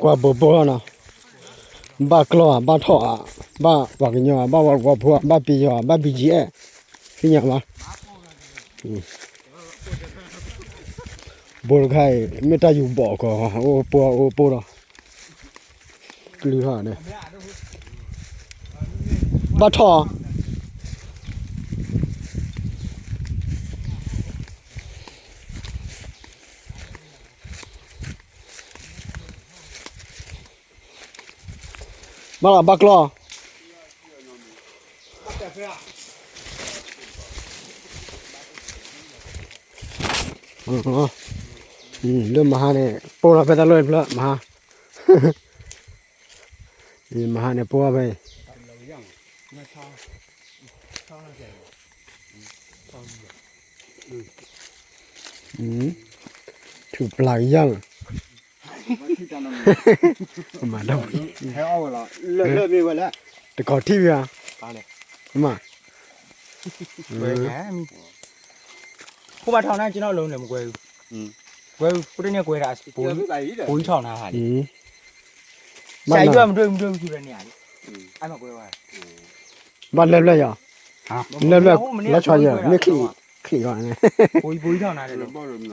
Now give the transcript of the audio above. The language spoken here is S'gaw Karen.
ကွၢ်ဘိဘိလီၤနီၤ, ဘၣ်ကျီၢ်ဧါ, ဘၣ်ထီၣ်ဧါ, ဘၣ်ပှၤကညီဧါ, ဘၣ်ဝဲကဝီၤဖိဧါ, ဘၣ်ပယီၤဧါ, ဘၣ် ဘီၣ်ကၠံၣ်အဲၣ်, သ့ၣ်ညါဘၣ်. ဘိတခါအံၤ မ့ၢ်တၢ်ယူၤဘီၣ်ကီး, အိၣ်ပိၢ်အိၣ်ပိၢ်ဒီး ကလုၢ်ထီၣ်န့ၣ်, ဘၣ်ထီၣ် ဘၣ်လီၤ ဘၣ်ကျီၢ်, လၢမဟါန့ၣ် ပိၢ်လီၤဖဲတၢ်လီၢ်ဖျၢၣ် မဟါ, မဟါန့ၣ် ပိၢ်လီၤဖဲအံၤ, ထုးပျၢ်ကယၢ်လီၤ, မၤဒၣ်ဝဲ, တကိးထံၣ်ဝဲဧါ, မၤ ခိၣ်ဘၣ်ထီၣ်နၤ ကနီၣ်လိၤန့ၣ် မကွဲ, ကွဲ ဖိတန့ၢ်ကွဲးဒၣ် ပိထီၣ်နၤဟးလံ, စးယွၤမဒွဲမဒွဲမထူရန့ၣ်ဧါ, အမကွဲဝဲ, ဘၣ်လဲၤဘျဲၣ်ယီၤ, လဲၤဘျဲၣ် လီၤဆီယဲၢ် မ့ၢ်ချံၣ်, ချံၣ်ဝဲန့ၣ်, ပိထီၣ်နၤဒီး